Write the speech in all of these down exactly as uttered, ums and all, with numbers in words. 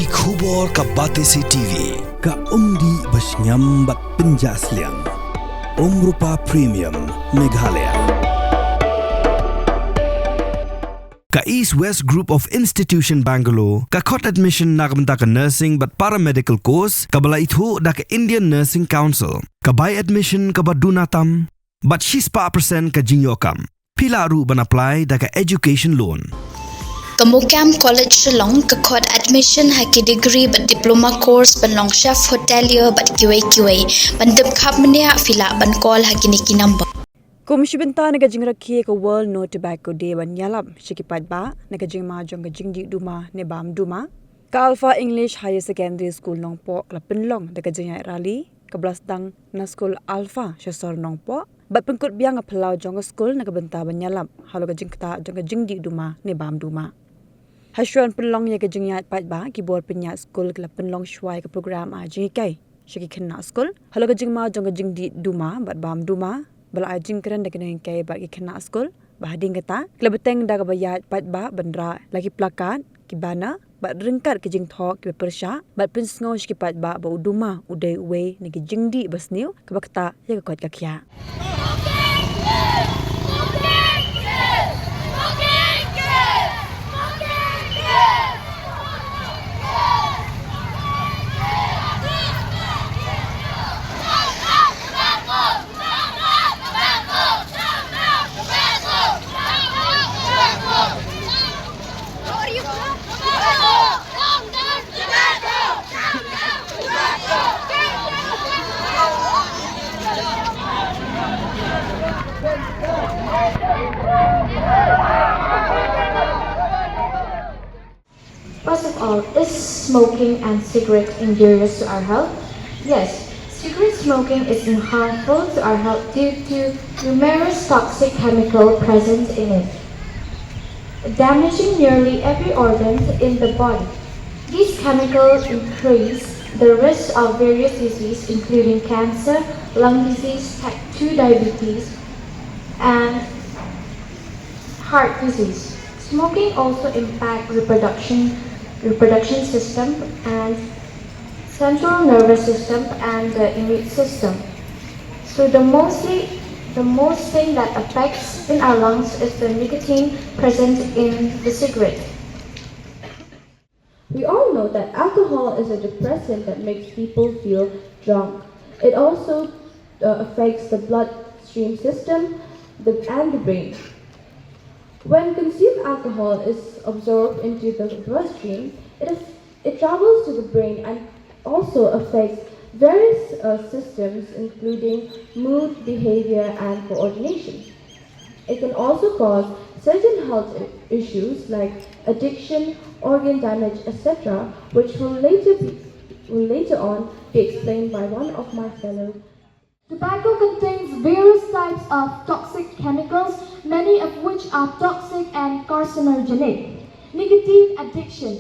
Ki khubor ka Batesi T V, ka umdih ba shngiam bad pynjah sliang. Umrupa Premium, Meghalaya. Ka East West Group of Institution Bangalore, ka khot admission na ka bynta ka nursing bad paramedical course, kaba la ithuh da ka Indian Nursing Council, ka bai admission kaba duna tam, bad shispah percent ka jingïoh kam. Phi lah ruh ban apply da ka education loan. Ka MOKAM College Shillong ka khot admission ha ki degree bad diploma course ban long chef hotelier bad kiwei kiwei. Ban tip khapbniah phi lah ban call ha kine ki number. Kum shi bynta na ka jingrakhe ka World No Tobacco Day ban ïalap sha ki paidbah na ka jingma jong ka jingdih duma ne bam duma, ka Alpha English Higher Secondary School Nongpoh ka la pynlong da ka jingïaid rally kaba la sdang na skul Alpha sha sor Nongpoh bad pynkut biang ka phyllaw jong ka skul na ka bynta ban ïalap halor ka jingktah jong ka jingdih duma ne bam duma. Ha shuwa ban pynlong ïa ka jingïaid paidbah, ki bor pynïaid skul ki la pynlong shuwa ïa ka program ai jinghikai sha ki khynnah skul halor ka jingma jong ka jingdih duma bad bam duma, ba la ai jingkren da ki nonghikai bad ki khynnah skul. Ba hadien kata ki la bteng da kaba ïaid paidbah ban rah la ki plakat, ki banner bad ryngkat ki jingthoh kiba pyrshah bad pynsngew sha ki paidbah ba u duma u dei uwei na ki jingdih ba sniew kaba ktah ïa ka koit ka khiah. First of all, is smoking and cigarette injurious to our health? Yes, cigarette smoking is harmful to our health due to numerous toxic chemical present in it, damaging nearly every organ in the body. These chemicals increase the risk of various diseases including cancer, lung disease, type two diabetes, and heart disease. Smoking also impacts reproduction, reproduction system and central nervous system and the immune system. So the mostly the most thing that affects in our lungs is the nicotine present in the cigarette. We all know that alcohol is a depressant that makes people feel drunk. It also uh, affects the bloodstream system the, and the brain. When consumed alcohol is absorbed into the bloodstream, it, it travels to the brain and also affects various uh, systems including mood, behavior, and coordination. It can also cause certain health issues like addiction, organ damage, et cetera, which will later be, will later on be explained by one of my fellow. Tobacco contains various types of toxic chemicals, many of which are toxic and carcinogenic. Nicotine addiction.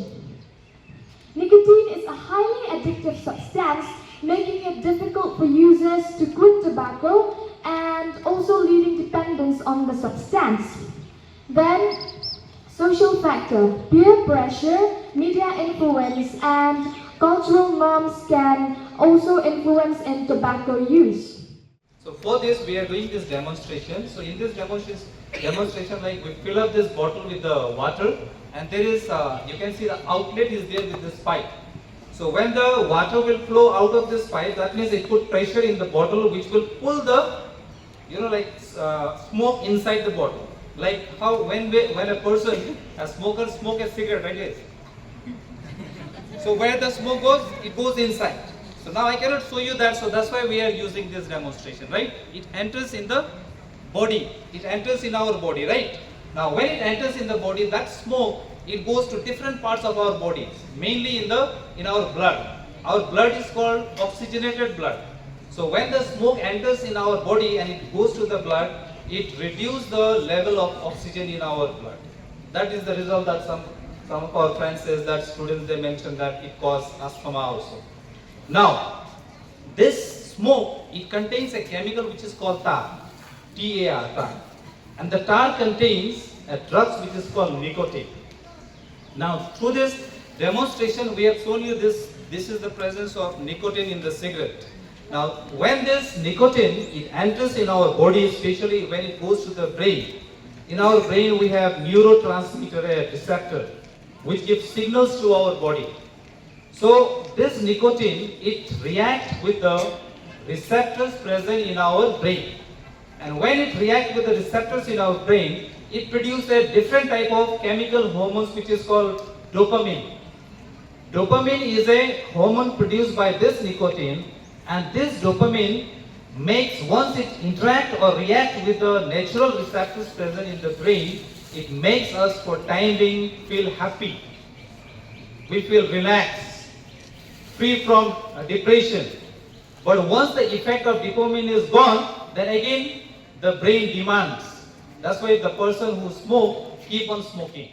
Nicotine is a highly addictive substance, making it difficult for users to quit tobacco and also leading dependence on the substance. Then, social factor, peer pressure, media influence, and cultural norms can also influence in tobacco use. So for this, we are doing this demonstration. So in this demonstration, demonstration, like, we fill up this bottle with the water, and there is, uh, you can see the outlet is there with this pipe. So when the water will flow out of this pipe, that means it put pressure in the bottle, which will pull the, you know, like, uh, smoke inside the bottle. Like how when we, when a person, a smoker, smoke a cigarette, right? So where the smoke goes, it goes inside. So now I cannot show you that, so that's why we are using this demonstration, right? It enters in the body, it enters in our body, right? Now when it enters in the body, that smoke, it goes to different parts of our body, mainly in the, in our blood. Our blood is called oxygenated blood. So when the smoke enters in our body and it goes to the blood, it reduces the level of oxygen in our blood. That is the result that some, some of our friends says that students, they mention that it causes asthma also. Now, this smoke, it contains a chemical which is called tar, T A R, tar. And the tar contains a drug which is called nicotine. Now, through this Demonstration, we have shown you this. This is the presence of nicotine in the cigarette. Now, when this nicotine, it enters in our body, especially when it goes to the brain, in our brain we have neurotransmitter, a receptor, which gives signals to our body. So this nicotine, it reacts with the receptors present in our brain. And when it reacts with the receptors in our brain, it produces a different type of chemical hormones, which is called dopamine. Dopamine is a hormone produced by this nicotine, and this dopamine makes, once it interact or react with the natural receptors present in the brain, it makes us for time being feel happy. We feel relaxed, free from uh, depression. But once the effect of dopamine is gone, then again the brain demands. That's why the person who smoke keep on smoking.